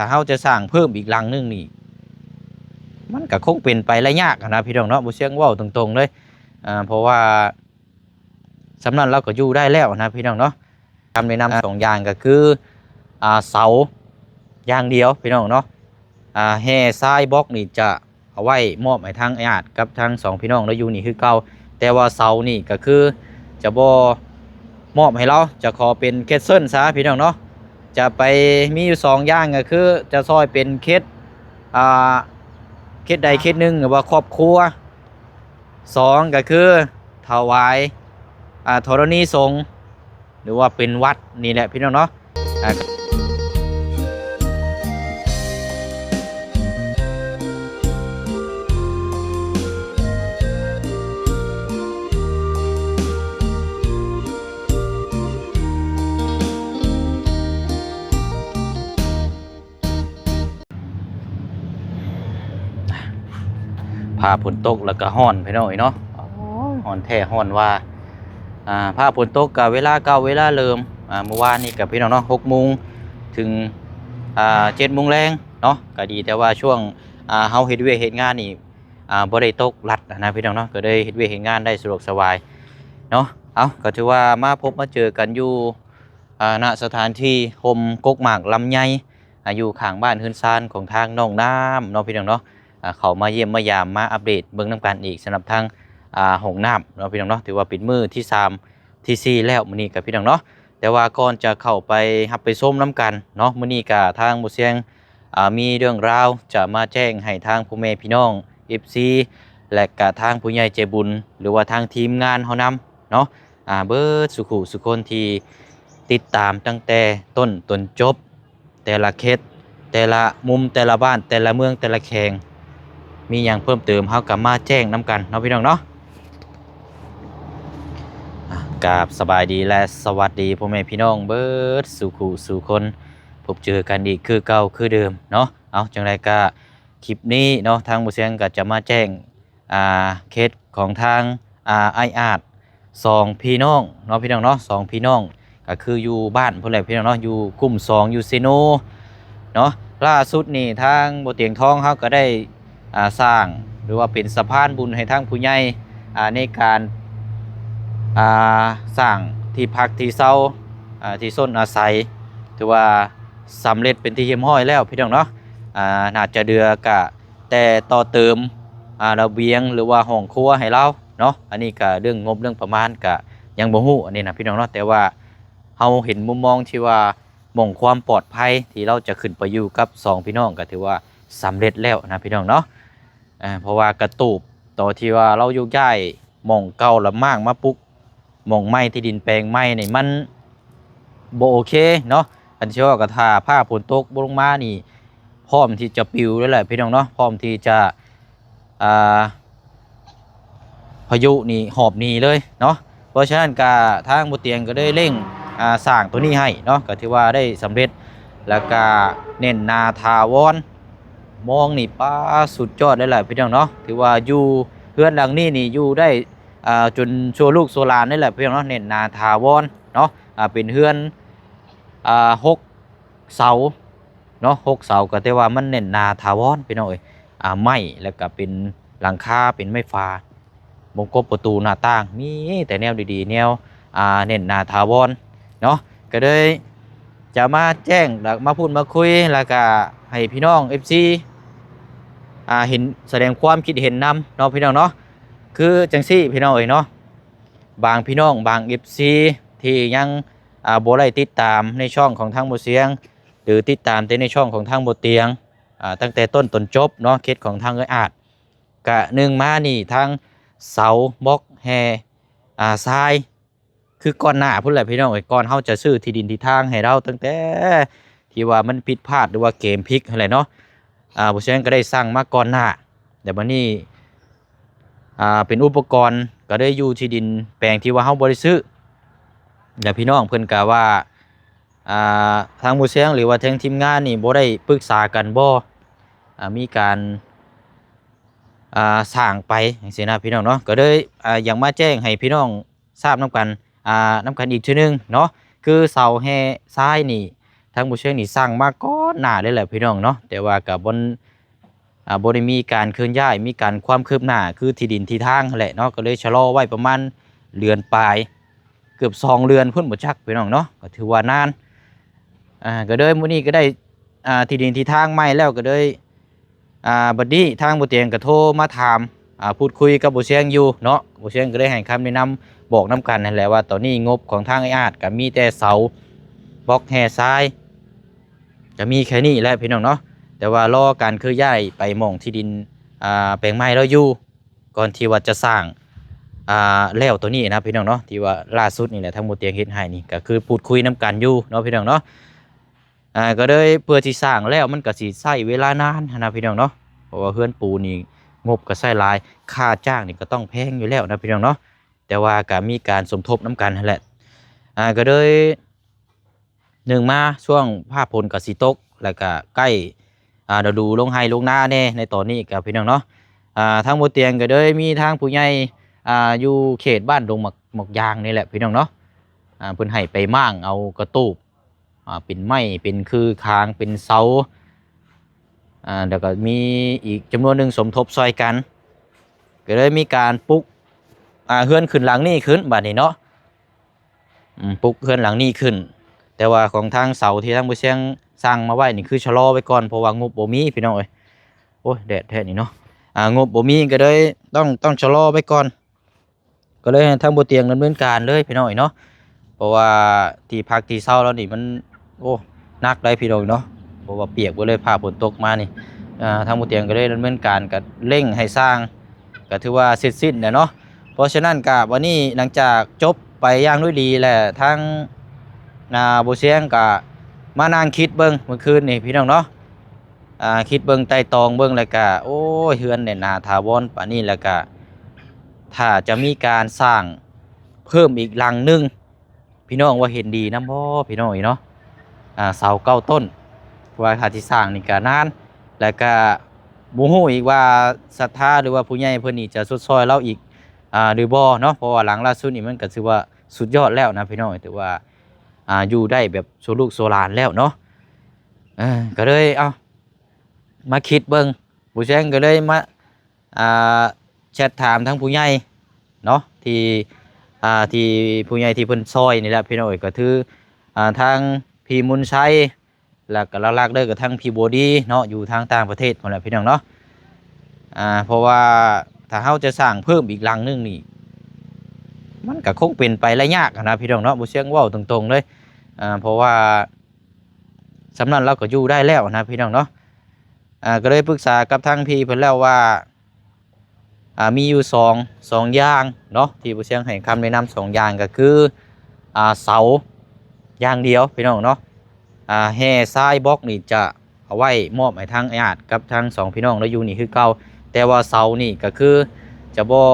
ຖ້າເຮົາຈະສ້າງເພີ່ມອີກຫຼັງໜຶ່ງນີ້ ມັນກໍຄົງເປັນໄປໄດ້ຍາກຫັ້ນນະພີ່ນ້ອງເນາະ, ບໍ່ຊຽງເວົ້າຕົງໆເລີຍ. ເພາະວ່າສ່ຳນັ້ນລາວກໍຢູ່ໄດ້ແລ້ວນະພີ່ນ້ອງເນາະ. ຄຳແນະນຳສອງຢ່າງກໍຄື ອ່າ ເສົາຢ່າງດຽວພີ່ນ້ອງເນາະ. ອ່າ ແຮ່ຊາຍບລັອກນີ້ຈະເອົາໄວ້ມອບໃຫ້ທາງອ້າຍອາດກັບທາງສອງພີ່ນ້ອງລາວຢູ່ນີ້ຄືເກົ່າ, ແຕ່ວ່າເສົານີ້ກໍຄືຈະບໍ່ມອບໃຫ້ລາວ, ຈະຂໍເປັນເຂດເຊິ່ນຊະພີ່ນ້ອງເນາະ. ຈະໄປມີຢູ່ສອງຢ່າງ ກໍຄືຈະຊ່ອຍເປັນເຂດ ອ່າ ເຂດໃດເຂດໜຶ່ງ ຫຼືວ່າຄອບຄົວ, ສອງກໍຄືຖວາຍ ອ່າ ທໍລະນີສົງ ຫຼືວ່າເປັນວັດນີ້ແຫຼະພີ່ນ້ອງເນາະ. ອ່າ ຟ້າຝົນຕົກແລ້ວກໍຮ້ອນພີ່ນ້ອງເອີຍເນາະ. ໂອ້ຍ ຮ້ອນແທ້ຮ້ອນວ່າ. ອ່າ ຟ້າຝົນຕົກກໍເວລາເກົ່າເວລາເດີມ. ອ່າ ມື້ວານນີ້ກໍພີ່ນ້ອງເນາະ ຫົກໂມງເຖິງ ອ່າ ເຈັດໂມງແລງເນາະ. ກໍດີແຕ່ວ່າຊ່ວງ ອ່າ ເຮົາເຮັດວຽກເຮັດງານນີ້ ອ່າ ບໍ່ໄດ້ຕົກລັດນະພີ່ນ້ອງເນາະ, ກໍໄດ້ເຮັດວຽກເຮັດງານໄດ້ສະດວກສະບາຍເນາະ. ເອົ້າ ກໍຖືວ່າມາພົບມາເຈີກັນຢູ່ ອ່າ ນະສະຖານທີ່ຮົ່ມກົກໝາກລຳໄຍ ອາ ຢູ່ຂ້າງບ້ານເຮືອນຊານຂອງທາງນ້ອງນ້ຳເນາະ ພີ່ນ້ອງເນາະ. ອ່າ ເຂົ້າມາຢ້ຽມມາຢາມ ມາອັບເດດເບິ່ງນຳກັນອີກ ສຳລັບທາງ ອ່າ ຫ້ອງນ້ຳເນາະ ພີ່ນ້ອງເນາະ. ຖືວ່າເປັນມື້ທີສາມ ທີສີ່ແລ້ວມື້ນີ້ກໍ ພີ່ນ້ອງເນາະ. ແຕ່ວ່າກ່ອນຈະເຂົ້າໄປຮັບໄປຊົມນຳກັນເນາະ, ມື້ນີ້ກໍທາງບໍ່ຊຽງ ອ່າ ມີເລື່ອງລາວຈະມາແຈ້ງໃຫ້ທາງພໍ່ແມ່ພີ່ນ້ອງ ເອັຟຊີ ແລະກະທາງຜູ້ໃຫຍ່ໃຈບຸນ ຫຼືວ່າທາງທີມງານເຮົານຳເນາະ. ອ່າ ເບິດສູ່ຄູ່ສູ່ຄົນທີ່ຕິດຕາມຕັ້ງແຕ່ຕົ້ນຈົນຈົບ ແຕ່ລະເຂດ ແຕ່ລະມຸມ ແຕ່ລະບ້ານ ແຕ່ລະເມືອງ ແຕ່ລະແຂວງ ມີຫຍັງເພີ່ມເຕີມ ເຮົາກໍມາແຈ້ງນຳກັນເນາະ ພີ່ນ້ອງເນາະ. ອ່າ ກາບສະບາຍດີ ແລະ ສະຫວັດດີພໍ່ແມ່ພີ່ນ້ອງເບິດສູ່ຄູ່ສູ່ຄົນ, ພົບເຈີກັນອີກຄືເກົ່າຄືເດີມເນາະ. ເອົາ ຈັ່ງໃດກໍຄລິບນີ້ເນາະ ທາງບໍ່ຊຽງກໍຈະມາແຈ້ງ ອ່າ ເຂດຂອງທາງ ອ່າ ອ້າຍອາດສອງພີ່ນ້ອງເນາະ ພີ່ນ້ອງເນາະ, ສອງພີ່ນ້ອງ ກໍຄືຢູ່ບ້ານພຸ້ນແຫຼະ ພີ່ນ້ອງເນາະ, ຢູ່ຄຸ້ມສອງ ຢູ່ເຊໂນເນາະ. ລ່າສຸດນີ້ທາງບໍ່ຕຽງທອງເຮົາກໍໄດ້ ອ່າ ສ້າງ ຫຼືວ່າເປັນສະພານບຸນໃຫ້ທາງຜູ້ໃຫຍ່ ອ່າ ໃນການ ອ່າ ສ້າງທີ່ພັກທີ່ເຊົາ ອ່າ ທີ່ຊົນອາໄສ ຖືວ່າສຳເລັດເປັນທີ່ຮຽບຮ້ອຍແລ້ວ ພີ່ນ້ອງເນາະ. ອ່າ ໜ້າຈະເຫຼືອກະ ແຕ່ຕໍ່ເຕີມ ອ່າ ລະບຽງ ຫຼືວ່າຫ້ອງຄົວໃຫ້ລາວເນາະ. ອັນນີ້ກະເລື່ອງງົບເລື່ອງປະມານກະຍັງບໍ່ຮູ້ ອັນນີ້ນະ ພີ່ນ້ອງເນາະ, ແຕ່ວ່າເຮົາເຫັນມຸມມອງທີ່ວ່າໝ່ອງຄວາມປອດໄພທີ່ລາວຈະຂຶ້ນໄປຢູ່ກັບສອງພີ່ນ້ອງ ກະຖືວ່າສຳເລັດແລ້ວນະ ພີ່ນ້ອງເນາະ. ເພາະວ່າກະຕູບຕອນທີ່ວ່າລາວໂຍກຍ້າຍໝ່ອງເກົ່າລະມ້າງມາປຸກ ໝ່ອງໃໝ່ ທີ່ດິນແປງໃໝ່ນີ້ມັນບໍ່ໂອເຄເນາະ. ຄັນຊິເວົ້າກໍຖ້າຟ້າຝົນຕົກບໍ່ລົງມານີ້ ພ້ອມທີ່ຈະປິວເລີຍແຫຼະ ພີ່ນ້ອງເນາະ, ພ້ອມທີ່ຈະ ອ່າ ພາຍຸນີ້ຫອບໜີເລີຍເນາະ. ເພາະສະນັ້ນກໍທາງບໍ່ຕຽງກໍໄດ້ເລັ່ງ ອ່າ ສ້າງໂຕນີ້ໃຫ້ເນາະ, ກໍຖືວ່າໄດ້ສຳເລັດ ແລ້ວກໍເນັ້ນໜ້າຖາວອນ. ມອງນີ້ ປາ ສຸດຍອດເລີຍແຫຼະ ພີ່ນ້ອງເນາະ, ຖືວ່າຢູ່ເຮືອນຫຼັງນີ້ນີ້ຢູ່ໄດ້ ອ່າ ຈົນຊົ່ວລູກຊົ່ວຫຼານເລີຍແຫຼະ ພີ່ນ້ອງເນາະ, ເນັ້ນໜ້າຖາວອນເນາະ. ອ່າ ເປັນເຮືອນ ອ່າ ຫົກເສົາເນາະ, ຫົກເສົາ ກໍແຕ່ວ່າມັນເນັ້ນໜ້າຖາວອນ ພີ່ນ້ອງເອີຍ. ອ່າ ໄມ້ ແລ້ວກໍເປັນຫຼັງຄາເປັນໄມ້ຝາ ວົງກົບ ປະຕູ ໜ້າຕ່າງ ມີແຕ່ແນວດີໆ ແນວ ອ່າ ເນັ້ນໜ້າຖາວອນເນາະ. ກໍເລີຍຈະມາແຈ້ງ ແລ້ວມາພູດມາຄຸຍ ແລ້ວກໍໃຫ້ພີ່ນ້ອງ ເອັຟຊີ ອ່າ ເຫັນ ສະແດງຄວາມຄິດເຫັນນຳເນາະ ພີ່ນ້ອງເນາະ. ຄືຈັ່ງຊີ້ ພີ່ນ້ອງເອີຍເນາະ, ບາງພີ່ນ້ອງ ບາງ ເອັຟຊີ ທີ່ຍັງ ອ່າ ບໍ່ໄດ້ຕິດຕາມໃນຊ່ອງຂອງທາງບໍ່ຊຽງ ຫຼື ຕິດຕາມແຕ່ໃນຊ່ອງຂອງທາງບໍ່ຕຽງ ອ່າ ຕັ້ງແຕ່ຕົ້ນຈົນຈົບເນາະ, ເຂດຂອງທາງເອື້ອຍອາດ ກະໜຶ່ງມານີ້ ທາງເສົາບລັອກແຮ່ ອ່າ ຊາຍ ຄືກ່ອນໜ້າພຸ້ນແຫຼະ ພີ່ນ້ອງເອີຍ, ກ່ອນເຮົາຈະຊື້ທີ່ດິນທີ່ທາງໃຫ້ລາວ ຕັ້ງແຕ່ທີ່ວ່າມັນຜິດພາດ ຫຼືວ່າເກມພິກຫັ້ນແຫຼະເນາະ, ອ່າ ບໍ່ຊຽງກໍໄດ້ສັ່ງມາກ່ອນໜ້າ. ແຕ່ບັດນີ້ ອ່າ ເປັນອຸປະກອນ ກໍໄດ້ຢູ່ທີ່ດິນແປງທີ່ວ່າເຮົາບໍ່ໄດ້ຊື້ ແລະ ພີ່ນ້ອງເພິ່ນກໍວ່າ ອ່າ ທາງບໍ່ຊຽງ ຫຼືວ່າທາງທີມງານນີ້ບໍ່ໄດ້ປຶກສາກັນບໍ່ ອ່າ ມີການ ອ່າ ສ້າງໄປຈັ່ງຊີ້ນະ ພີ່ນ້ອງເນາະ. ກໍເລີຍ ອ່າ ຢາກມາແຈ້ງໃຫ້ພີ່ນ້ອງ ຊາບນຳກັນ ອ່າ ນຳກັນອີກເທື່ອໜຶ່ງເນາະ, ຄືເສົາແຮ່ຊາຍນີ້ ທາງບໍ່ຊຽງນີ້ສັ່ງມາກ່ອນໜ້າເລີຍແຫຼະພີ່ນ້ອງເນາະ ແຕ່ວ່າກໍບໍ່ ອ່າ ບໍ່ໄດ້ມີການເຄື່ອນຍ້າຍ ມີການຄວາມຄືບໜ້າ ຄືທີ່ດິນທີ່ທາງຫັ້ນແຫຼະເນາະ ກໍເລີຍຊະລໍໄວ້ປະມານເດືອນປາຍ ເກືອບສອງເດືອນພຸ້ນບໍ່ຈັກພີ່ນ້ອງເນາະ ກໍຖືວ່ານານ ອ່າ ກໍເລີຍມື້ນີ້ກໍໄດ້ ອ່າ ທີ່ດິນທີ່ທາງໃໝ່ແລ້ວ ກໍເລີຍ ອ່າ ບັດນີ້ທາງບໍ່ຕຽງກໍໂທມາຖາມ ອ່າ ພູດຄຸຍກັບບໍ່ຊຽງຢູ່ເນາະ ບໍ່ຊຽງກໍໄດ້ໃຫ້ຄຳແນະນຳ ບອກນຳກັນຫັ້ນແຫຼະວ່າ ຕອນນີ້ງົບຂອງທາງອ້າຍອາດກໍມີແຕ່ເສົາ ບລັອກແຮ່ຊາຍ ກໍມີແຄ່ນີ້ແຫຼະພີ່ນ້ອງເນາະ ແຕ່ວ່າລໍການເຄື່ອນຍ້າຍໄປໝ່ອງທີ່ດິນ ອ່າ ແປງໃໝ່ລາວຢູ່ ກ່ອນທີ່ວ່າຈະສ້າງ ອ່າ ແລ້ວໂຕນີ້ນະພີ່ນ້ອງເນາະ ທີ່ວ່າລ່າສຸດນີ້ແຫຼະ ທາງບໍ່ຕຽງເຮັດໃຫ້ນີ້ ກໍຄືພູດຄຸຍນຳກັນຢູ່ເນາະພີ່ນ້ອງເນາະ ອ່າ ກໍເລີຍເພື່ອຊິສ້າງແລ້ວ ມັນກໍຊິໃຊ້ເວລານານຫັ້ນນະພີ່ນ້ອງເນາະ ເພາະວ່າເຮືອນປູນນີ້ງົບກໍໃຊ້ຫຼາຍ ຄ່າຈ້າງນີ້ກໍຕ້ອງແພງຢູ່ແລ້ວນະພີ່ນ້ອງເນາະ ແຕ່ວ່າກໍມີການສົມທົບນຳກັນຫັ້ນແຫຼະ ອ່າ ກໍເລີຍ ໜຶ່ງມາຊ່ວງຟ້າຝົນກໍຊິຕົກ ແລ້ວກໍໃກ້ ອ່າ ລະດູລົງໄຮ່ລົງນາແດ່ໃນຕອນນີ້ກໍພີ່ນ້ອງເນາະ ອ່າ ທາງບໍ່ຕຽງກໍເລີຍມີທາງຜູ້ໃຫຍ່ ອ່າ ຢູ່ເຂດບ້ານດົງໝາກ ໝາກຢາງນີ້ແຫຼະພີ່ນ້ອງເນາະ ອ່າ ເພິ່ນໃຫ້ໄປມ້າງເອົາກະຕູບ ອ່າ ເປັນໄມ້ ເປັນຄືຄາງ ເປັນເສົາ ອ່າ ແລ້ວກໍມີອີກຈຳນວນໜຶ່ງສົມທົບຊ່ອຍກັນ ກໍເລີຍມີການປຸກ ອ່າ ເຮືອນຂຶ້ນຫຼັງນີ້ຂຶ້ນບາດນີ້ເນາະ ອືມ ປຸກເຮືອນຫຼັງນີ້ຂຶ້ນ ແຕ່ວ່າຂອງທາງເສົາທີ່ທາງບໍ່ຊຽງສັ່ງມາໄວ້ນີ້ ຄືຊະລໍໄວ້ກ່ອນ ເພາະວ່າງົບບໍ່ມີພີ່ນ້ອງເອີຍ ໂອ້ຍ ແດດແທ້ນີ້ເນາະ ອ່າ ງົບບໍ່ມີ ກໍເລີຍຕ້ອງ ຕ້ອງຊະລໍໄວ້ກ່ອນ ກໍເລີຍໃຫ້ທາງບໍ່ຕຽງດຳເນີນການເລີຍພີ່ນ້ອງເອີຍເນາະ ເພາະວ່າທີ່ພັກທີ່ເຊົາລາວນີ້ມັນ ໂອ້ ໜັກໄດ໋ພີ່ນ້ອງເນາະ ເພາະວ່າປຽກເບິດເລີຍ ຟ້າຝົນຕົກມານີ້ ອ່າ ທາງບໍ່ຕຽງກໍເລີຍດຳເນີນການ ກໍເລັ່ງໃຫ້ສ້າງ ກໍຖືວ່າເສັດສິ້ນແລ້ວເນາະ ເພາະສະນັ້ນກໍບັດນີ້ຫຼັງຈາກຈົບໄປຢ່າງດ້ວຍດີແລ້ວ ທາງ ອ່າ ບໍ່ຊຽງກໍມານັ່ງຄິດເບິ່ງມື້ຄືນນີ້ພີ່ນ້ອງເນາະ ອ່າ ຄິດເບິ່ງໄຕ່ຕອງເບິ່ງ ແລ້ວກະ ໂອ້ຍ ເຮືອນແໜ້ນໜາຖາວອນປານນີ້ ແລ້ວກະ ຖ້າຈະມີການສ້າງເພີ່ມອີກຫຼັງໜຶ່ງ ພີ່ນ້ອງວ່າເຫັນດີນຳບໍ່ ພີ່ນ້ອງເອີຍເນາະ ອ່າ ເສົາເກົ້າຕົ້ນ ເພາະວ່າຖ້າຊິສ້າງນີ້ກະນານ ແລ້ວກະບໍ່ຮູ້ອີກວ່າສັດທາ ຫຼືວ່າຜູ້ໃຫຍ່ເພິ່ນນີ້ຈະຊົດຊ່ອຍລາວອີກ ອ່າ ຫຼືບໍ່ເນາະ ເພາະວ່າຫຼັງລ່າສຸດນີ້ມັນກະຖືວ່າສຸດຍອດແລ້ວນະ ພີ່ນ້ອງເອີຍ ຖືວ່າ ອ່າ ຢູ່ໄດ້ແບບຊົ່ວລູກຊົ່ວຫຼານແລ້ວເນາະ ເອີ ກໍເລີຍ ເອົ້າ ມາຄິດເບິ່ງ ບໍ່ແຊງກໍເລີຍມາ ອ່າ ແຊັດຖາມທາງຜູ້ໃຫຍ່ເນາະ ທີ່ ອ່າ ທີ່ຜູ້ໃຫຍ່ທີ່ເພິ່ນຊ່ອຍນີ້ແຫຼະ ພີ່ນ້ອງເອີຍ ກໍຄື ອ່າ ທາງພີ່ມຸນໄຊ ແລ້ວກໍຫຼັກໆເລີຍກໍທາງພີ່ບົວດີເນາະ ຢູ່ທາງຕ່າງປະເທດພຸ້ນແຫຼະ ພີ່ນ້ອງເນາະ ອ່າ ເພາະວ່າຖ້າເຮົາຈະສ້າງເພີ່ມອີກຫຼັງໜຶ່ງນີ້ ມັນກໍຄົງເປັນໄປໄລຍາກຫັ້ນນະ ພີ່ນ້ອງເນາະ ບໍ່ແຊງເວົ້າຕົງໆເລີຍ ອ່າ ເພາະວ່າ ສ່ຳນັ້ນລາວກໍຢູ່ໄດ້ແລ້ວນະ ພີ່ນ້ອງເນາະ ອ່າ ກໍເລີຍປຶກສາກັບທາງພີ່ເພິ່ນແລ້ວວ່າ ອ່າ ມີຢູ່ສອງ ສອງຢ່າງເນາະ ທີ່ບໍ່ແຊງໃຫ້ຄຳແນະນຳສອງຢ່າງ ກໍຄື ອ່າ ເສົາຢ່າງດຽວ ພີ່ນ້ອງເນາະ ອ່າ ແຮ່ຊາຍບລັອກນີ້ຈະເອົາໄວ້ມອບໃຫ້ທາງອ້າຍອາດກັບທາງສອງພີ່ນ້ອງລາວຢູ່ນີ້ຄືເກົ່າ ແຕ່ວ່າເສົານີ້ກໍຄືຈະບໍ່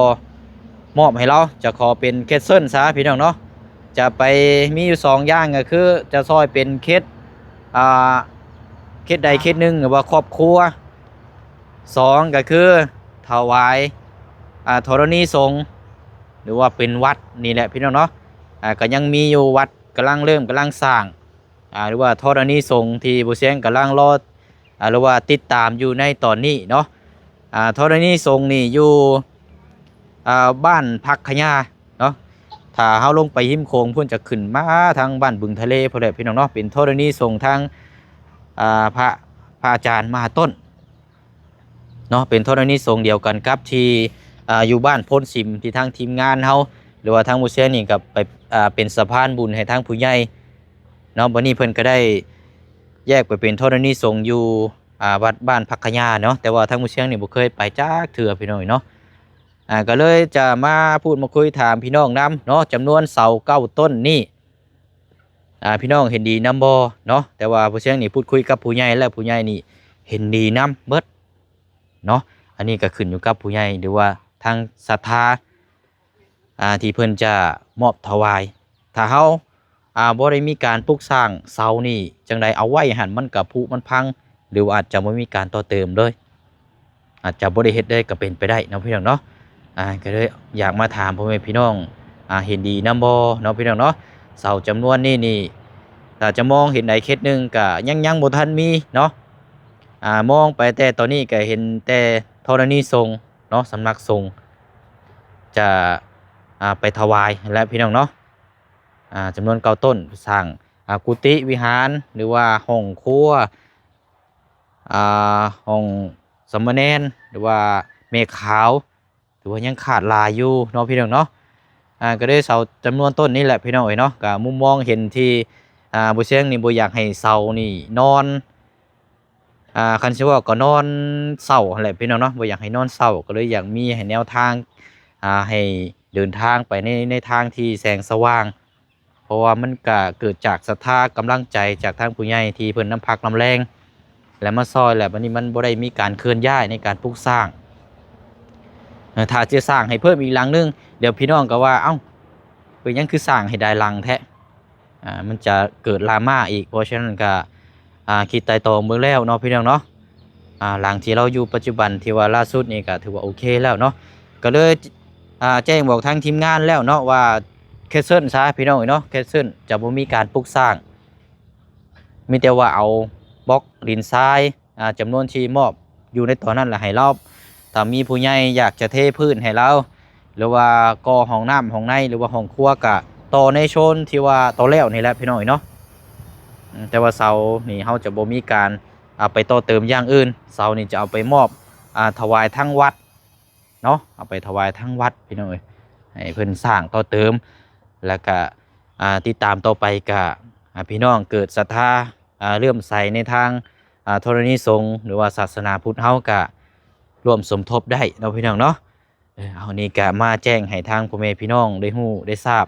ມອບໃຫ້ລາວ ຈະຂໍເປັນເຂດເຊິ່ນຊະ ພີ່ນ້ອງເນາະ ຈະໄປມີຢູ່ສອງຢ່າງ ກໍຄືຈະຊ່ອຍເປັນເຂດ ອ່າ ເຂດໃດເຂດໜຶ່ງ ຫຼືວ່າຄອບຄົວ ສອງກໍຄືຖວາຍ ອ່າ ທໍລະນີສົງ ຫຼືວ່າເປັນວັດນີ້ແຫຼະ ພີ່ນ້ອງເນາະ ອ່າ ກໍຍັງມີຢູ່ ວັດກຳລັງເລີ່ມ ກຳລັງສ້າງ ອ່າ ຫຼືວ່າທໍລະນີສົງທີ່ບໍ່ແຊງກຳລັງລໍ ອ່າ ຫຼືວ່າຕິດຕາມຢູ່ໃນຕອນນີ້ເນາະ ອ່າ ທໍລະນີສົງນີ້ຢູ່ ອ່າ ບ້ານຜັກຂະຍາເນາະ ຖ້າເຮົາລົງໄປຮິມໂຂງພຸ້ນ ຈະຂຶ້ນມາທາງບ້ານບຶງທະເລພຸ້ນແຫຼະ ພີ່ນ້ອງເນາະ ເປັນທໍລະນີສົງທາງ ອ່າ ພະ ພະອາຈານມະຫາຕົ້ນ ເນາະ ເປັນທໍລະນີສົງດຽວກັນກັບທີ່ ອ່າ ຢູ່ບ້ານໂພນສິມ ທີ່ທາງທີມງານເຮົາ ຫຼືວ່າທາງໝູ່ຊຽງນີ້ກໍໄປ ອ່າ ເປັນສະພານບຸນໃຫ້ທາງຜູ້ໃຫຍ່ເນາະ ບັດນີ້ເພິ່ນກໍໄດ້ແຍກໄປເປັນທໍລະນີສົງຢູ່ ອ່າ ວັດບ້ານຜັກຂະຍາເນາະ ແຕ່ວ່າທາງໝູ່ຊຽງນີ້ບໍ່ເຄີຍໄປຈັກເທື່ອ ພີ່ນ້ອງເນາະ ອ່າ ກໍເລີຍຈະມາພູດມາຄຸຍຖາມພີ່ນ້ອງນຳເນາະ ຈຳນວນເສົາເກົ້າຕົ້ນນີ້ ອ່າ ພີ່ນ້ອງເຫັນດີນຳບໍ່ເນາະ ແຕ່ວ່າຜູ້ຊຽງນີ້ພູດຄຸຍກັບຜູ້ໃຫຍ່ແລ້ວ ຜູ້ໃຫຍ່ນີ້ເຫັນດີນຳເບິດເນາະ ອັນນີ້ກໍຂຶ້ນຢູ່ກັບຜູ້ໃຫຍ່ ຫຼືວ່າທາງສັດທາ ອ່າ ທີ່ເພິ່ນຈະມອບຖວາຍ ຖ້າເຮົາ ອ່າ ບໍ່ໄດ້ມີການປຸກສ້າງເສົານີ້ ຈັ່ງໃດເອົາໄວ້ຫັ້ນ ມັນກະຜຸມັນພັງ ຫຼືວ່າອາດຈະບໍ່ມີການຕໍ່ເຕີມເລີຍ ອາດຈະບໍ່ໄດ້ເຮັດເລີຍກໍເປັນໄປໄດ້ເນາະ ພີ່ນ້ອງເນາະ ອ່າ ກໍເລີຍຢາກມາຖາມພໍ່ແມ່ພີ່ນ້ອງ ອ່າ ເຫັນດີນຳບໍ່ເນາະ ພີ່ນ້ອງເນາະ ເສົາຈຳນວນນີ້ນີ້ ຖ້າຈະມອງເຫັນໃດເຂດໜຶ່ງກະຍັງ ຍັງບໍ່ທັນມີເນາະ. ອ່າ ມອງໄປແຕ່ຕອນນີ້ກະເຫັນແຕ່ທໍລະນີສົງເນາະ, ສຳນັກສົງຈະ ອ່າ ໄປຖວາຍແຫຼະພີ່ນ້ອງເນາະ. ອ່າ ຈຳນວນເກົ້າຕົ້ນ ສ້າງ ອ່າ ກຸຕິວິຫານ ຫຼືວ່າຫ້ອງຄົວ ອ່າ ຫ້ອງສາມະເນນ ຫຼືວ່າແມ່ຂາວ ຖືວ່າຍັງຂາດຫຼາຍຢູ່ເນາະພີ່ນ້ອງເນາະ. ອ່າ ກໍເລີຍເສົາຈຳນວນຕົ້ນນີ້ແຫຼະພີ່ນ້ອງເອີຍເນາະ. ກໍມຸມມອງເຫັນທີ່ ອ່າ ບໍ່ຊຽງນີ້ບໍ່ຢາກໃຫ້ເສົານີ້ນອນ ອ່າ ຄັນຊິເວົ້າກໍນອນເຊົາຫັ້ນແຫຼະພີ່ນ້ອງເນາະ, ບໍ່ຢາກໃຫ້ນອນເຊົາ ກໍເລີຍຢາກມີໃຫ້ແນວທາງ ອ່າ ໃຫ້ເດີນທາງໄປໃນ ໃນທາງທີ່ແສງສະຫວ່າງ. ເພາະວ່າມັນກະເກີດຈາກສັດທາກຳລັງໃຈຈາກທາງຜູ້ໃຫຍ່ທີ່ເພິ່ນນຳພັກນຳແຮງ ແລະ ມາຊ່ອຍ ແລະ ບັດນີ້ມັນບໍ່ໄດ້ມີການເຄື່ອນຍ້າຍໃນການປຸກສ້າງ. ເອີ ຖ້າຈະສ້າງໃຫ້ເພີ່ມອີກຫຼັງໜຶ່ງ ດຽວພີ່ນ້ອງກໍວ່າ ເອົ້າ ເປັນຫຍັງຄືສ້າງໃຫ້ຫຼາຍຫຼັງແທ້? ອ່າ ມັນຈະເກີດດຣາມາອີກ. ເພາະສະນັ້ນກໍ ອ່າ ຄິດໄຕ່ຕອງເບິ່ງແລ້ວເນາະ ພີ່ນ້ອງເນາະ. ອ່າ ຫຼັງທີ່ເຮົາຢູ່ປັດຈຸບັນທີ່ວ່າລ່າສຸດນີ້ກໍຖືວ່າໂອເຄແລ້ວເນາະ. ກໍເລີຍ ອ່າ ແຈ້ງບອກທາງທີມງານແລ້ວເນາະວ່າ ແຄນເຊິນຊະ ພີ່ນ້ອງເອີຍເນາະ, ແຄນເຊິນ ຈະບໍ່ມີການປຸກສ້າງ. ມີແຕ່ວ່າເອົາບລັອກດິນຊາຍ ອ່າ ຈຳນວນທີ່ມອບຢູ່ໃນຕອນນັ້ນລະໃຫ້ລາວ. ຖ້າມີຜູ້ໃຫຍ່ຢາກຈະເທພື້ນໃຫ້ລາວ ຫຼືວ່າກໍ່ຫ້ອງນ້ຳຫ້ອງໃນ ຫຼືວ່າຫ້ອງຄົວ ກະຕໍ່ໃນໂຊນທີ່ວ່າຕໍ່ແລ້ວນີ້ແຫຼະ ພີ່ນ້ອງເອີຍເນາະ. ອືມ ແຕ່ວ່າເສົານີ້ເຮົາຈະບໍ່ມີການເອົາໄປຕໍ່ເຕີມຢ່າງອື່ນ, ເສົານີ້ຈະເອົາໄປມອບ ອ່າ ຖວາຍທາງວັດເນາະ, ເອົາໄປຖວາຍທາງວັດ ພີ່ນ້ອງເອີຍ, ໃຫ້ເພິ່ນສ້າງຕໍ່ເຕີມ. ແລ້ວກະ ອ່າ ຕິດຕາມຕໍ່ໄປກະ ອ່າ ພີ່ນ້ອງເກີດສັດທາ ອ່າ ເຫຼື້ອມໃສໃນທາງ ອ່າ ທໍລະນີສົງ ຫຼືວ່າສາສະໜາພຸດເຮົາກະຮ່ວມສົມທົບໄດ້ເນາະ ພີ່ນ້ອງເນາະ. ເອີ ເອົາ ນີ້ກະມາແຈ້ງໃຫ້ທາງພໍ່ແມ່ພີ່ນ້ອງໄດ້ຮູ້ໄດ້ຊາບ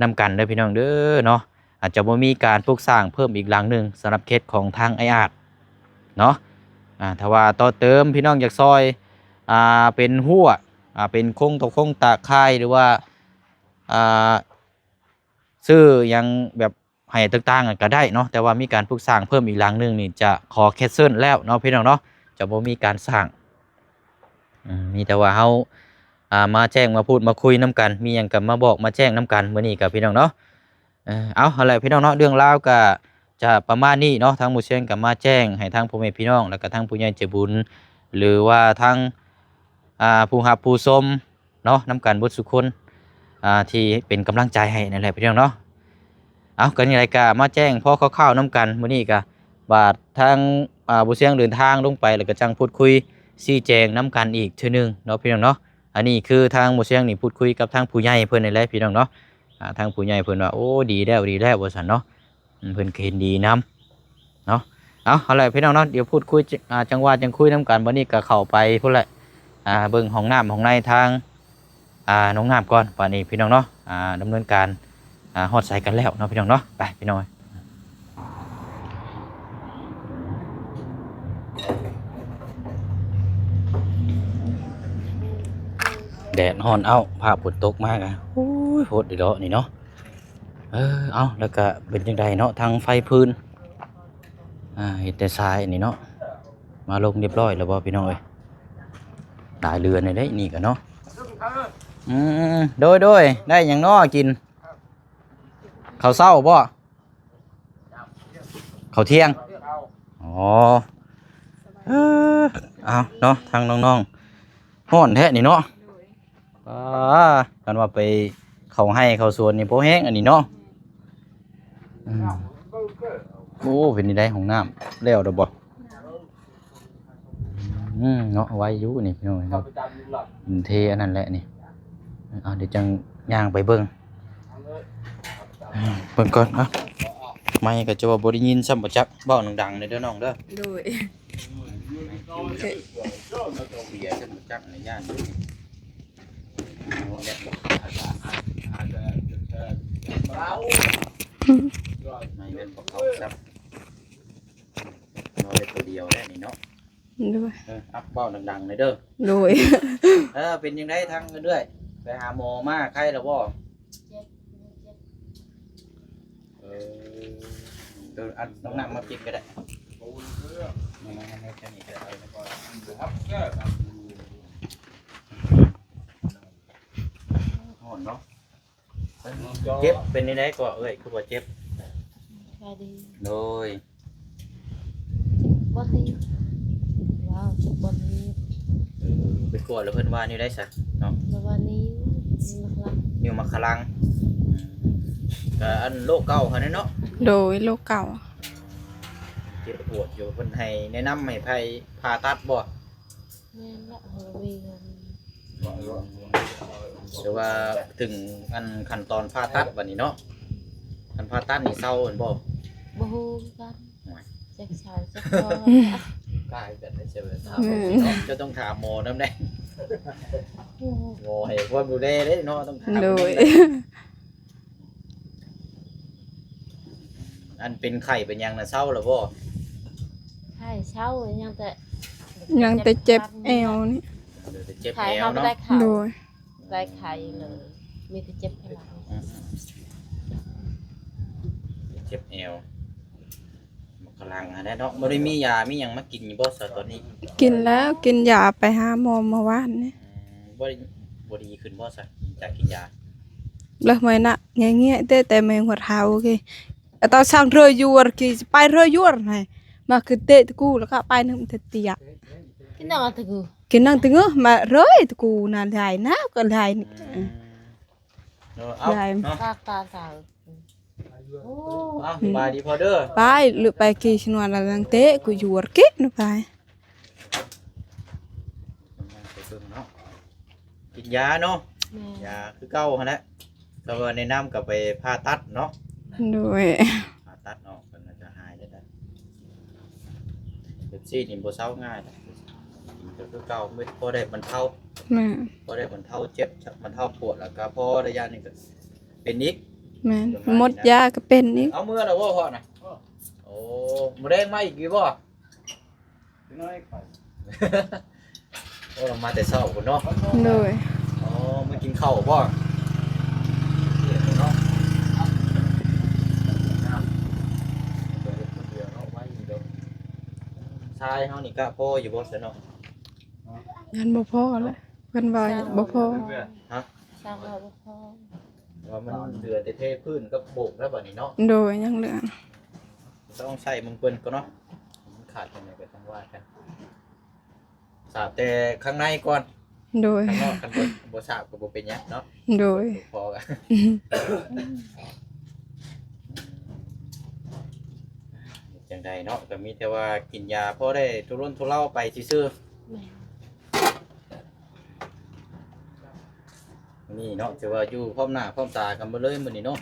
ນຳກັນເດີ ພີ່ນ້ອງເດີເນາະ. ອາດຈະບໍ່ມີການປຸກສ້າງເພີ່ມອີກຫຼັງໜຶ່ງສຳລັບເຂດຂອງທາງອ້າຍອາດເນາະ. ອ່າ ຖ້າວ່າຕໍ່ເຕີມ ພີ່ນ້ອງຢາກຊ່ອຍ ອ່າ ເປັນຮົ້ວ ອ່າ ເປັນໂຄງຕະຄົງຕາຂ່າຍ ຫຼືວ່າ ອ່າ ຊື້ຫຍັງແບບໃຫ້ຕ່າງໆ ກໍໄດ້ເນາະ, ແຕ່ວ່າມີການປຸກສ້າງເພີ່ມອີກຫຼັງໜຶ່ງນີ້ ຈະຂໍແຄນເຊິນແລ້ວເນາະ ພີ່ນ້ອງເນາະ, ຈະບໍ່ມີການສ້າງ. ອືມ ມີແຕ່ວ່າເຮົາ ອ່າ ມາແຈ້ງມາພູດມາຄຸຍນຳກັນ, ມີຫຍັງກໍມາບອກມາແຈ້ງນຳກັນມື້ນີ້ກໍ ພີ່ນ້ອງເນາະ. ເອີ ເອົາ ຫັ້ນແຫຼະ ພີ່ນ້ອງເນາະ, ເລື່ອງລາວກໍຈະປະມານນີ້ເນາະ. ທາງໝູ່ຊຽງກໍມາແຈ້ງໃຫ້ທາງພໍ່ແມ່ພີ່ນ້ອງ ແລ້ວກໍທາງຜູ້ໃຫຍ່ໃຈບຸນ ຫຼືວ່າທາງ ອ່າ ຜູ້ຮັບຜູ້ຊົມ ເນາະ ນຳກັນເບິດສູ່ຄົນ ອ່າ ທີ່ເປັນກຳລັງໃຈໃຫ້ນັ້ນແຫຼະ ພີ່ນ້ອງເນາະ. ເອົາ ກໍຈັ່ງໃດກໍມາແຈ້ງພໍຄ່າວໆນຳກັນ. ມື້ນີ້ກໍບາດທາງ ອ່າ ບໍ່ຊຽງເດີນທາງລົງໄປ ແລ້ວກໍຈັ່ງພູດຄຸຍຊີ້ແຈງນຳກັນອີກເທື່ອໜຶ່ງເນາະ ພີ່ນ້ອງເນາະ. ອັນນີ້ຄືທາງບໍ່ຊຽງນີ້ພູດຄຸຍກັບທາງຜູ້ໃຫຍ່ເພິ່ນນີ້ແຫຼະ ພີ່ນ້ອງເນາະ. ອ່າ ທາງຜູ້ໃຫຍ່ເພິ່ນວ່າ ໂອ້ ດີແລ້ວ ດີແລ້ວ ວ່າຊັ້ນເນາະ. ອືມ ເພິ່ນກໍເຫັນດີນຳເນາະ. ເອົາ ເອົາແຫຼະ ພີ່ນ້ອງເນາະ, ດຽວພູດຄຸຍ ອ່າ ຈັ່ງວ່າຈັ່ງຄຸຍນຳກັນ. ບັດນີ້ກໍເຂົ້າໄປພຸ້ນແຫຼະ ອ່າ ເບິ່ງຫ້ອງນ້ຳຫ້ອງໃນທາງ ອ່າ ນ້ອງນ້ຳກ່ອນ. ບັດນີ້ ພີ່ນ້ອງເນາະ ອ່າ ດຳເນີນການ ອ່າ ຮອດໃສກັນແລ້ວເນາະ ພີ່ນ້ອງເນາະ. ໄປ ພີ່ນ້ອງເອີຍ. ແດດຮ້ອນເອົ້າ, ຟ້າຝົນຕົກມາກະ ໂອ້ຍ ໂພດເດາະນີ້ເນາະ. ເອີ ເອົາ ແລ້ວກະເປັນຈັ່ງໃດເນາະ ທາງໄຟຟືນ ອ່າ ເຮັດແຕ່ຊາຍນີ້ເນາະ. ມາລົງຮຽບຮ້ອຍແລ້ວບໍ່ ພີ່ນ້ອງເອີຍ? ຫຼາຍເດືອນແລ້ວເດ້ນີ້ກະເນາະ. ອືມ ໂດຍໆ ໄດ້ຫຍັງເນາະກິນ? ເຂົ້າເຊົ້າບໍ່? ເຂົ້າທ່ຽງ? ອໍ ເອີ ເອົາເນາະ ທາງນ້ອງໆ ຮ້ອນແທ້ນີ້ເນາະ. ໂດຍ ອ່າ ຄັນວ່າໄປເຂົ້າໄຮ່ເຂົ້າສວນນີ້ພໍແຮງອັນນີ້ເນາະ. ອືມ ໂອ້ ເປັນຈັ່ງໃດຫ້ອງນ້ຳແລ້ວແລ້ວບໍ່? ອືມ ເນາະ ໄວຢູ່ນີ້ ພີ່ນ້ອງເນາະ. ເທອັນນັ້ນແຫຼະນີ້. ເອົາ ດຽວຈັ່ງຍ່າງໄປເບິ່ງ ເບິ່ງກ່ອນ. ເອົາ ໄມກໍຈະວ່າບໍ່ໄດ້ຍິນຊ້ຳ ບໍ່ຈັກ. ເວົ້າດັງໆແດ່ເດີນ້ອງເດີ. ໂດຍ ເບຍຊ້ຳບໍ່ຈັກໃນຢ້ານຢູ່ນີ້. ໄມແມ່ນບໍ່ເຂົ້າຊ້ຳ. ນອນໄດ້ຕົວດຽວແລ້ວນີ້ເນາະ. ໂດຍ ເອີ ອັບເວົ້າດັງໆແດ່ເດີ. ໂດຍ ເອີ ເປັນຈັ່ງໃດທາງເອື້ອຍ? ໄປຫາໝໍມາ ໄຄແລ້ວບໍ່? ເຈັບ ເຈັບ. ເອີ ເອີ ອັນນ້ອງນ້ຳມາປິດກໍໄດ້. ຮ້ອນເນາະ. ເຈັບ ເປັນແນວໃດກໍເອື້ອຍ ຄືວ່າເຈັບ? ສະບາຍດີ. ໂດຍ. ເຈັບບ່ອນນີ້. ວ້າວ ເຈັບບ່ອນນີ້. ເອີ ໄປກວດແລ້ວເພິ່ນວ່າແນວໃດຊະເນາະ? ເພິ່ນວ່ານິ້ວ ນິ້ວມັກລັງ. ນິ້ວມັກຂະລັງ. ອືມ ກະອັນໂລກເກົ່າຫັ້ນແຫຼະເນາະ? ໂດຍ ໂລກເກົ່າ. ເຈັບປວດຢູ່ ເພິ່ນໃຫ້ແນະນຳໃຫ້ໃຜຜ່າຕັດບໍ່? ແມ່ນລະ ເຮົາມີເງິນ. ແຕ່ວ່າເຖິງອັນຂັ້ນຕອນຜ່າຕັດບັດນີ້ເນາະ, ຄັນຜ່າຕັດນີ້ເຊົາແມ່ນບໍ່? ບໍ່ຮູ້ຄືກັນ. ໂອ້ຍ ຈັກເຊົາຈັກບໍ່. ກາຍກັນໄດ້ເຊີນຖາມເນາະ, ເຈົ້າຕ້ອງຖາມໝໍນຳແດ່. ໂອ້ ໝໍໃຫ້ຄວາມດູແລເດ້ເນາະ, ຕ້ອງຖາມ. ໂດຍ. ອັນເປັນໄຂ້ເປັນຫຍັງນະ ເຊົາແລ້ວບໍ່? ໄຂ້ເຊົາ ຍັງແຕ່ ຍັງແຕ່ເຈັບແອວນີ້. ເອີ ແຕ່ເຈັບແອວເນາະ. ໂດຍ. ໄດ້ໄຂ້ເລີຍ ມີແຕ່ເຈັບແອວ. ອືມ ເຈັບແອວ. ໝາກຂະລັງຫັ້ນແຫຼະເນາະ. ບໍ່ໄດ້ມີຢາມີຫຍັງມາກິນຢູ່ບໍ່ຊະຕອນນີ້? ກິນແລ້ວ ກິນຢາໄປຫາໝໍເມື່ອວານນີ້. ອືມ ບໍ່ໄດ້ ບໍ່ດີຂຶ້ນບໍ່ຊະ ຈາກກິນຢາ? ເລີຍ ແມ່ນນະ ແງ້ໆ ແຕ່ ແຕ່ແມ່ງຫົວເທົາ ໂອເຄ ຕາຊ່າງເຣຍຢວນ ກີສະປາຍເຣຍຢວນໃຫ້ ມາຄືເຕະຕະກູ ແລ້ວກະປາຍໜຶ່ງເຕະຕຽກ. ກິນໜັງຕະກູ ກິນໜັງຕະກູ ມາເຣຍຕະກູນະ ຫຼາຍນະ ກະຫຼາຍ. ອືມ ເນາະ ເອົາ ຫຼາຍເນາະ ປາກຕາສາວ. ໂອ້ ເອົາ ສະບາຍດີພໍ່ເດີ. ໄປ ຫຼືໄປກີສະນວນລະນັງເຕະ ກູຢວນກິນໄປ. ໄປເບິ່ງເນາະ ກິນຢາເນາະ. ແມ່ນ ຢາຄືເກົ່າຫັ້ນແຫຼະ. ແຕ່ວ່າແນະນຳກໍໄປຜ່າຕັດເນາະ. ໂດຍ. ຜ່າຕັດອອກ ເພິ່ນກໍຈະຫາຍໄດ້. ເປັບຊີນີ້ບໍ່ເຊົາງ່າຍດອກ ກິນກໍຄືເກົ່າ ພໍໄດ້ບັນເທົາ. ແມ່ນ ພໍໄດ້ບັນເທົາເຈັບ ບັນເທົາປວດ ແລ້ວກໍພໍໄລຍະໜຶ່ງກໍເປັນອີກ. ແມ່ນ ໝົດຢາກໍເປັນອີກ. ເອົາເມືອແລ້ວບໍ່ພໍ່ນະ? ໂອ້ ມື້ແລງມາອີກຢູ່ບໍ່? ນ້ອຍຂ້ອຍ. ໂອ້ ມາແຕ່ເຊົ້າພຸ້ນເນາະ. ໂດຍ. ອໍ ມາກິນເຂົ້າບໍ່? ເນາະ ໄປເຮັດຄົນດຽວເນາະ ໄວຢູ່ດອກ. ຊາຍເຮົານີ້ກະພໍຢູ່ບໍ່ຊະເນາະ? ຍັງບໍ່ພໍແຫຼະ ເພິ່ນວ່າບໍ່ພໍ. ຮະ? ຊ່າງວ່າບໍ່ພໍ ວ່າມັນເຫຼືອແຕ່ເທພື້ນກັບໂບກແລ້ວບັດນີ້ເນາະ. ໂດຍ ຍັງເຫຼືອ ຕ້ອງໃຊ້ເບິ່ງເພິ່ນກ່ອນເນາະ ມັນຂາດຈັ່ງໃດກໍຈັ່ງວ່າກັນ. ສາບແຕ່ຂ້າງໃນກ່ອນ. ໂດຍ. ຂ້າງນອກຄັນບໍ່ ບໍ່ສາບກໍບໍ່ເປັນຫຍັງເນາະ. ໂດຍ. ພໍກັນ ຈັ່ງໃດເນາະ ກໍມີແຕ່ວ່າກິນຢາພໍໄດ້ທຸລົນທຸເລົາໄປຊື່ໆ. ແມ່ນ. ນີ້ເນາະ ຖືວ່າຢູ່ພ້ອມໜ້າພ້ອມຕາກັນເບິດເລີຍມື້ນີ້ເນາະ.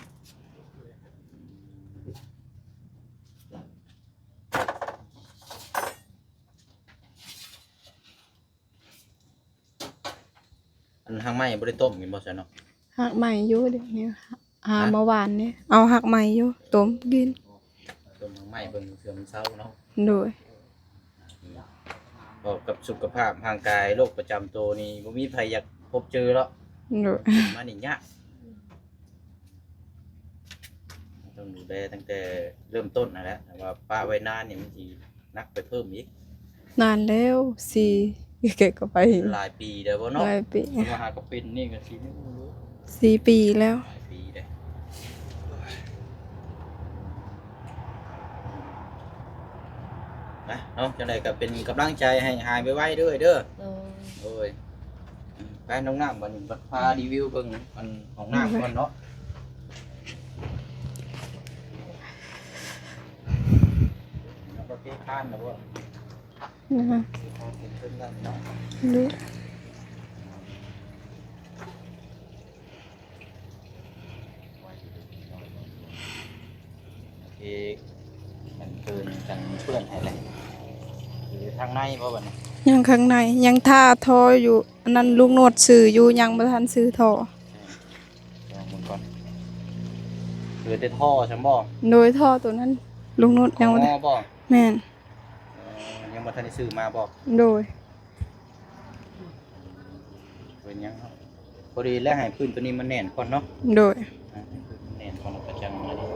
ອັນຮາກໄມ້ບໍ່ໄດ້ຕົ້ມກິນບໍ່ຊັ້ນເນາະ? ຮາກໄມ້ຢູ່ ດຽວນີ້ຫາ ຫາ ເມື່ອວານນີ້ເອົາຮາກໄມ້ຢູ່ ຕົ້ມກິນ. ຕົ້ມຮາກໄມ້ເບິ່ງເທື່ອມັນເຊົາເນາະ. ໂດຍ. ເວົ້າກັບສຸຂະພາບຮ່າງກາຍ ໂລກປະຈຳໂຕນີ້ ບໍ່ມີໃຜຢາກພົບເຈີເນາະ. ໂດຍ. ມານີ້ຍາກ ຕ້ອງດູແລຕັ້ງແຕ່ເລີ່ມຕົ້ນຫັ້ນແຫຼະ ແຕ່ວ່າປະໄວ້ນານນີ້ມັນຊິໜັກໄປເພີ່ມອີກ. ນານແລ້ວ ສີ່ ແກກໍໄປ ຫຼາຍປີແລ້ວບໍ່ເນາະ? ຫຼາຍປີ. ແຕ່ວ່າຫາກໍເປັນນີ້ກໍສີ່ ສີ່ປີແລ້ວ. ຫຼາຍປີເດ້. ນະເນາະ ຈັ່ງໃດກໍເປັນກຳລັງໃຈໃຫ້ຫາຍໄວໆເດີ້ ເດີ້. ໂດຍ. ໂດຍ. ໄປນ້ອງນ້ຳບັດນີ້ ບັດພາຣີວິວເບິ່ງອັນຫ້ອງນ້ຳກ່ອນເນາະ. ແລ້ວກໍເກຄານແລ້ວບໍ່? ນະ ເກຄານເປັນເພິ່ນນັ້ນເນາະ. ໂດຍ. ເອ ອັນເພິ່ນກັນເປື້ອນໃຫ້ແຫຼະ. ຢູ່ທາງໃນບໍ່ບັດນີ້? ຍັງຂ້າງໃນ ຍັງຖ້າທໍ່ຢູ່. ອັນນັ້ນລຸງໂນດຊື້ຢູ່ ຍັງບໍ່ທັນຊື້ທໍ່. ລອງເບິ່ງກ່ອນ. ເຫຼືອແຕ່ທໍ່ຊັ້ນບໍ່? ໂດຍ. ທໍ່ໂຕນັ້ນລຸງໂນດຍັງບໍ່ໄດ້. ແມ່ນ. ເອີ ຍັງບໍ່ທັນໄດ້ຊື້ມາບໍ່? ໂດຍ. ເປັນຫຍັງເນາະ ພໍດີແລ້ວໃຫ້ພື້ນໂຕນີ້ມັນແໜ້ນກ່ອນເນາະ. ໂດຍ. ອ່າ ໃຫ້ພື້ນມັນແໜ້ນກ່ອນ ແລ້ວກໍຈັ່ງອັນນີ້.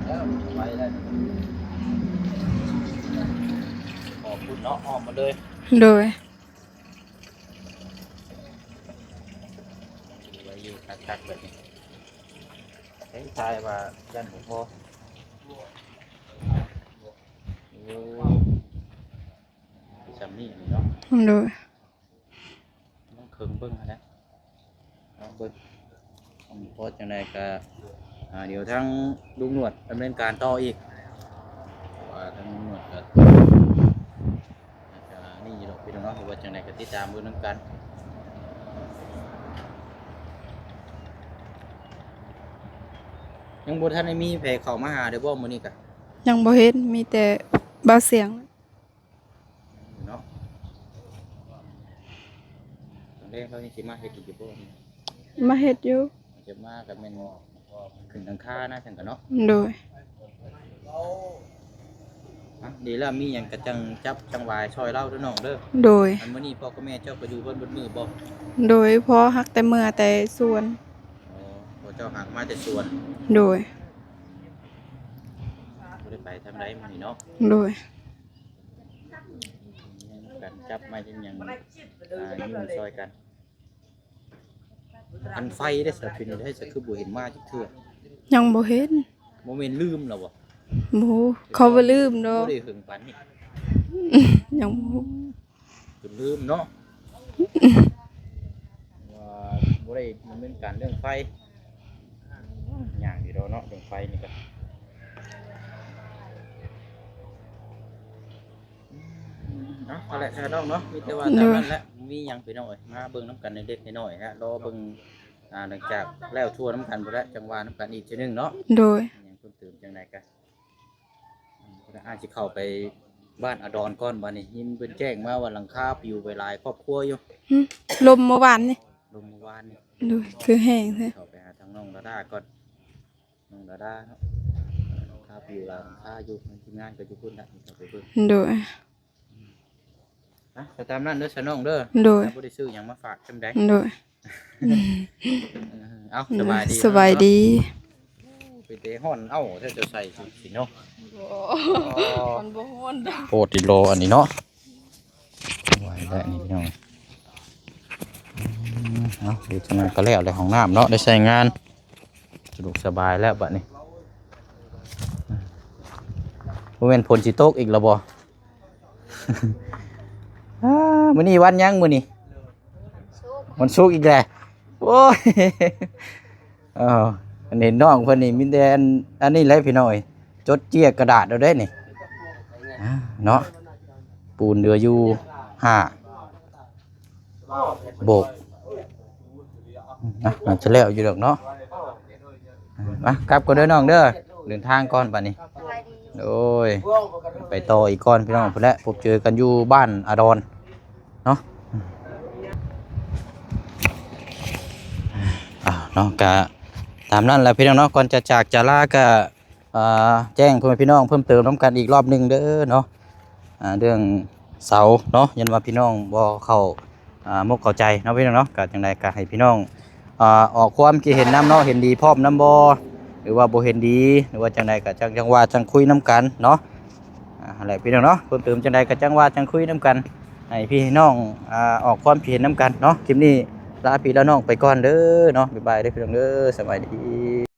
ເອີ ໄປແລ້ວ ຂອບຄຸນເນາະ ອ້ອມມາເລີຍ. ໂດຍ. ໄວ້ຢູ່ຄັກໆແບບນີ້. ຖ່າຍວ່າຢ້ານບໍ່ພໍ. ໂອ້ ສ່ຳນີ້ເນາະ. ໂດຍ. ມັນເຄິ່ງເບິ່ງຫັ້ນແຫຼະ ລອງເບິ່ງ. ອືມ ເພາະຈັ່ງໃດກໍ ອ່າ ດຽວທາງລຸງໜວດດຳເນີນການຕໍ່ອີກ ເພາະວ່າທາງລຸງໜວດກໍ ອາດຈະນີ້ຢູ່ດອກພີ່ນ້ອງເນາະ. ວ່າຈັ່ງໃດກໍຕິດຕາມເບິ່ງນຳກັນ. ຍັງບໍ່ທັນໄດ້ມີໃຜເຂົ້າມາຫາເດີ້ບໍ່ມື້ນີ້ກະ? ຍັງບໍ່ເຫັນ ມີແຕ່ບ່າວສຽງ. ເນາະ ຕອນແລກເຮົາຍັງຊິມາເຮັດອີກຢູ່ບໍ່? ມາເຮັດຢູ່. ຈະມາກໍແມ່ນຂຶ້ນຫຼັງຄານະ ຊັ້ນກໍເນາະ. ໂດຍ. ອ່ະ ດີແລ້ວ ມີຫຍັງກໍຈັ່ງຈັບຈັ່ງຫວາຍຊ່ອຍລາວເດີ້ນ້ອງເດີ້. ໂດຍ. ອັນມື້ນີ້ພໍ່ກັບແມ່ເຈົ້າກໍຢູ່ເພິ່ນເບິດມື້ບໍ່? ໂດຍ. ພໍ່ຮັກແຕ່ເມືອແຕ່ສວນ. ອໍ ພໍ່ເຈົ້າຮັກມາແຕ່ສວນ. ໂດຍ. ບໍ່ໄດ້ໄປທາງໃດມື້ນີ້ເນາະ. ໂດຍ. ກັນຈັບໄມ້ຈັກຫຍັງ ອ່າ ຫຍຸ້ງຊ່ອຍກັນ. ອັນໄຟເດ້ ສະເປັນໄດ້ ສະຄືບໍ່ເຫັນມາຈັກເທື່ອ? ຍັງບໍ່ເຫັນ. ບໍ່ແມ່ນລືມແລ້ວບໍ່? ບໍ່ ເຂົາບໍ່ລືມດອກ. ບໍ່ໄດ້ເຖິງປານນີ້. ຍັງບໍ່ ຈົນລືມເນາະ ວ່າບໍ່ໄດ້ດຳເນີນການເລື່ອງໄຟ. ຍາກຢູ່ດອກເນາະ ເລື່ອງໄຟນີ້ກໍ ເນາະ ນັ້ນແຫຼະ ຊາວນ້ອງເນາະ ມີແຕ່ວ່າຕາມນັ້ນແຫຼະ ບໍ່ມີຫຍັງພີ່ນ້ອງເອີຍ. ມາເບິ່ງນຳກັນເລັກໆນ້ອຍໆ ແລະ ລໍເບິ່ງ ອ່າ ຫຼັງຈາກແລ້ວທົ່ວນຳກັນພຸ້ນແຫຼະ ຈັ່ງວ່ານຳກັນອີກເທື່ອໜຶ່ງເນາະ. ໂດຍ. ຫຍັງເພີ່ມເຕີມຈັ່ງໃດກໍ ອາດຊິເຂົ້າໄປບ້ານອາດອນກ່ອນ. ບາດນີ້ຍິນເພິ່ນແຈ້ງມາວ່າຫຼັງຄາປິວໄປຫຼາຍຄອບຄົວຢູ່. ຫຶ ລົມເມື່ອວານນີ້. ລົມເມື່ອວານນີ້. ໂດຍ. ຄືແຮງແທ້. ເຂົ້າໄປຫາທາງນ້ອງດາດາກ່ອນ. ນ້ອງດາດາເນາະ ຄາບຢູ່ຫຼາຍຄາຢູ່ ທີມງານກໍຢູ່ພຸ້ນລະ ເຂົ້າໄປເບິ່ງ. ໂດຍ. ອະ ກໍຕາມນັ້ນເດີຊະນ້ອງເດີ. ໂດຍ. ບໍ່ໄດ້ຊື້ຫຍັງມາຝາກຈຳໃດ. ໂດຍ. ເອີ ເອົາ ສະບາຍດີ ສະບາຍດີ. ເນາະ ເປັນແຕ່ຮ້ອນເອົາແທ້ ເຈົ້າໃສ່ຊຸດສີເນາະ. ບໍ່ ອໍ ມັນບໍ່ຮ້ອນດອກ. ໂອ້ ຕິດລໍອັນນີ້ເນາະ. ໄວ້ແລ້ວນີ້ພີ່ນ້ອງ. ອືມ ເອົາ ເຮັດຈັ່ງນັ້ນກໍແລ້ວແຫຼະ ຫ້ອງນ້ຳເນາະ ໄດ້ໃຊ້ງານ ສະດວກສະບາຍແລ້ວບັດນີ້. ບໍ່ແມ່ນຝົນຊິຕົກອີກແລ້ວບໍ່? ອ້າ ມື້ນີ້ວັນຫຍັງມື້ນີ້? ສຸກ ວັນສຸກອີກແລ້ວ. ໂອ້ຍ ເອີ ອັນນີ້ນ້ອງເພິ່ນນີ້ມີແຕ່ອັນ ອັນນີ້ແຫຼະພີ່ນ້ອງເອີຍ ຈົດເຈ້ຍກະດາດເອົາເດ້ນີ້. ອ່າ ເນາະ ປູນເຫຼືອຢູ່ຫ້າໂບກ. ອ່ະ ມັນຈະແລ້ວຢູ່ດອກເນາະ. ມາ ກັບກ່ອນເດີນ້ອງເດີ ເດີນທາງກ່ອນບັດນີ້. ໂດຍ ໄປຕໍ່ອີກກ່ອນພີ່ນ້ອງ ພຸ້ນແຫຼະ ພົບເຈີກັນຢູ່ບ້ານອາດອນເນາະ. ອ່າ ເນາະ ກະຕາມນັ້ນແຫຼະພີ່ນ້ອງເນາະ. ກ່ອນຈະຈາກຈາລາກະ ອ່າ ແຈ້ງພໍ່ແມ່ພີ່ນ້ອງເພີ່ມເຕີມນຳກັນອີກລອບໜຶ່ງເດີເນາະ ອ່າ ເລື່ອງເສົາເນາະ ຢ້ານວ່າພີ່ນ້ອງບໍ່ເຂົ້າ ອ່າ ມົກເຂົ້າໃຈເນາະພີ່ນ້ອງເນາະ. ກະຈັ່ງໃດກະໃຫ້ພີ່ນ້ອງ ອ່າ ອອກຄວາມຄິດເຫັນນຳເນາະ ເຫັນດີພ້ອມນຳບໍ່ ຫຼືວ່າບໍ່ເຫັນດີ ຫຼືວ່າຈັ່ງໃດກະຈັ່ງ ຈັ່ງວ່າຈັ່ງຄຸຍນຳກັນເນາະ. ອ່າ ຫັ້ນແຫຼະພີ່ນ້ອງເນາະ ເພີ່ມເຕີມຈັ່ງໃດກະຈັ່ງວ່າຈັ່ງຄຸຍນຳກັນ ໃຫ້ພີ່ນ້ອງ ອ່າ ອອກຄວາມຄິດເຫັນນຳກັນເນາະ. ຄລິບນີ້ລາພີ່ລານ້ອງໄປກ່ອນເດີເນາະ ບາຍບາຍເດີພີ່ນ້ອງເດີ ສະບາຍດີ.